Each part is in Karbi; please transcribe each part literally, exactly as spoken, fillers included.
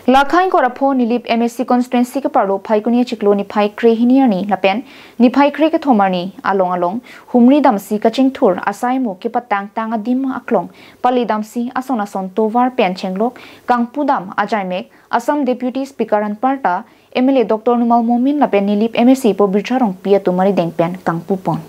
Lakhai Korapho Nilip M A C constituency keparlo Phaikuni achiklo niphai krehini arni lapen niphai kre kethom arni along along humri damsi kachingthur asai mo kepatang tang adim aklong pali damsi ason ason tovar pen chenglok kangpu dam ajaimek Assam Deputy Speaker anparta M L A Doctor Numal Momin lapen Nilip M A C Pabitra Rongpi atum arideng pen kangpupon.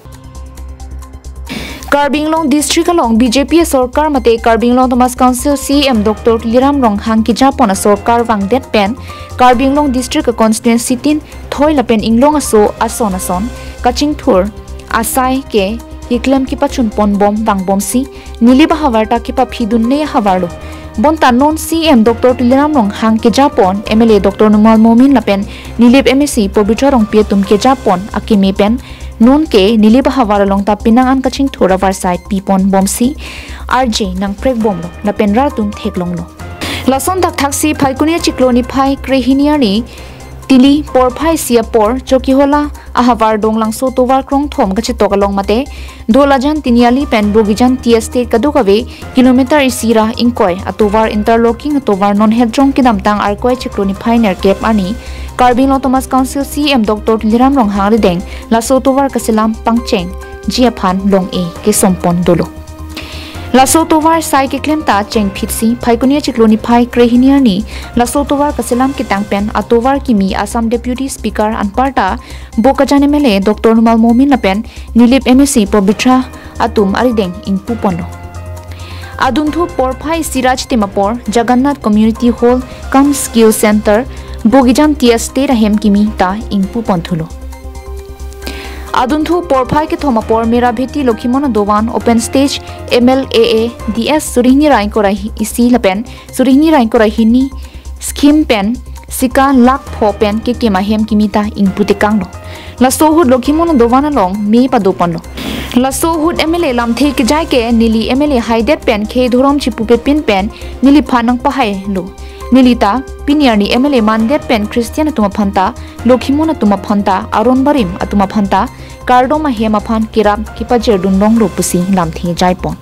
Karbi Anglong District along B J P asorkar mate Karbi Anglong Autonomous Council C E M Doctor Tuliram Ronghang kejapon asorkar vangdet pen Karbi Anglong District a constituency tin thoi lapen inglong aso ason ason kachingthur asai ke keklem kepachunpon bom vangbomsi Nilip ahavar ta kepaphidunne ahavar lo. Bonta non C E M Doctor Tuliram Ronghang kejapon, M L A Doctor Numal Momin lapen Nilip M A C Pabitra Rongpi atum kejapon akeme pen non ke Nilip ahavar along ta penang an kachingthur avarsai pipon bomsi arje nangprek bomlo lapen rat atum theklonglo. Lason thakthaksi Phaikuni achiklo niphai krehini arni tili porphai isi apor Chokihola ahavar Donglangso tovar krongthom kachetok along mate Dolajan Tiniali pen Bogijan Tea Estate kadokave kilometer isi ra ingkoi atovar interlocking atovar non hetrong kedamtang Arkoi chiklo niphai nerkep arni Karbi Anglong Autonomous Council C E M Doctor Tuliram Ronghang arideng laso tovar kaselam pangchengji aphan long-e kesompon dolo. Laso tovar sai keklem ta chengphitsi Phaikuni achiklo niphai krehini arni laso tovar kaselam ketang pen atovar kimi Assam Deputy Speaker anparta Bokajan M L A Doctor Numal Momin lapen Nilip M A C Pabitra atum arideng ingpuponlo. Adunthu porphai isi ra chitim apor Jagannath Community Hall cum Skill Center Bogijan Tea Estate ahem kimi ta ingpuponthulo. Adunthu porphai kethom apor Merabheti Lokhimon Dovan Open Stage M L A A D S surihini ra ingkoi ra isi lapen surihini ra ingkoi ra hini scheme pen sika lakh pho pen kekim ahem kimi ta ingputekanglo. Laso ahut Lokhimon Dovan along me padoponlo. Laso ahut M L A lamthe kejai ke neli M L A haidet pen khei dhorom chipupepin pen neliphan nangpahailo. Neli ta pini arni M L A mandet pen Christian atum aphan ta, Lokhimon atum aphan ta, aron barim atum aphan ta kardom ahem aphan kerap kepajirdun longlo pusi lamthe jaipon.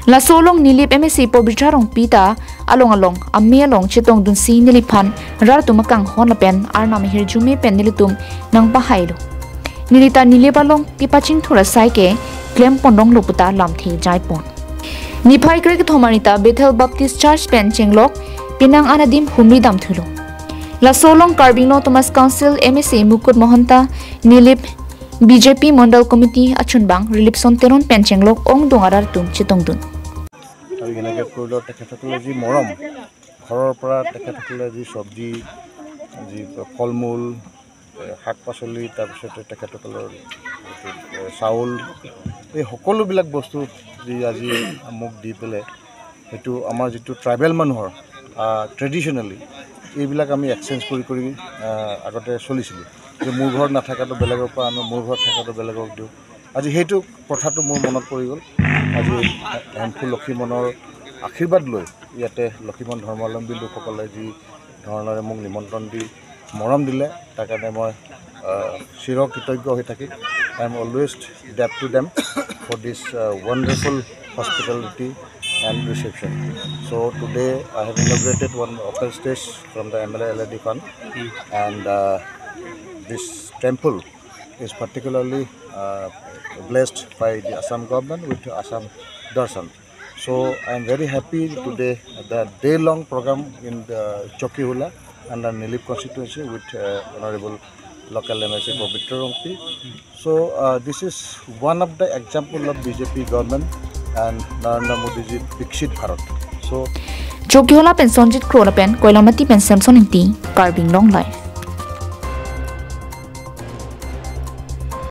Laso along Nilip M A C Pabitra Rongpi ta along along ame along chetongdunsi neliphan rat atum akanghon lapen arnam ahirjume pen nelitum nangpahailo. Neli ta Nilip along kepachingthur asai ke klempon longlo puta lamthe jaipon. Niphai kre kethom arni ta Bethel Baptist Church pen chenglok penang an adim humri damthulo. Laso along Karbi Anglong Autonomous Council M A C Mukut Mohan ta Nilip B J P Mondal Committee achunbang Rilipson Teron pen chenglok ongdung arat atum chetongdun. আৰু এনেকে কৰিলেও তেখেতসকলৰ যি মৰম, ঘৰৰ পৰা তেখেতসকলে যি চব্জি, যি ফল মূল, এ, শাক পাচলি, তাৰপিছতে তেখেতসকলৰ যিটো, এ, চাউল, এই সকলোবিলাক বস্তু যি আজি মোক দি পেলাই, সেইটো আমাৰ যিটো ট্ৰাইবেল মানুহৰ, আ, ট্ৰেডিশ্যনেলি এইবিলাক আমি এক্সচেঞ্জ কৰি কৰি, আ, আগতে চলিছিলোঁ, যে মোৰ ঘৰত নাথাকাটো বেলেগৰ পৰা আনো, মোৰ ঘৰত থকাটো বেলেগক দিওঁ। আজি সেইটো কথাটো মোৰ মনত পৰি গ'ল। আজি হেমফু লক্ষীমনৰ আশীৰ্বাদ লৈ ইয়াতে লক্ষীমন ধৰ্মাৱলম্বী লোকসকলে যি ধৰণৰে মোক নিমন্ত্ৰণ দি মৰম দিলে, তাৰ কাৰণে মই, আহ, চিৰ কৃতজ্ঞ হৈ থাকিম। I am always debt to them for this, uh, wonderful hospitality and reception. So today I have inaugurated one open stage from the M L A L A D fund, and, uh, this temple is particularly, uh, blessed by the Assam government with Assam Darshan. So I am very happy today, the day-long program in the Chokihola under Nilip constituency with, uh, Honorable local M A C Pabitra Rongpi. So, uh, this is one of the example of B J P government and Narendra Modi ji Viksit Bharat. So, Chokihola pen Sonjit Kro lapen Koilamati pen Samson Ingti, Karbi Anglong Live.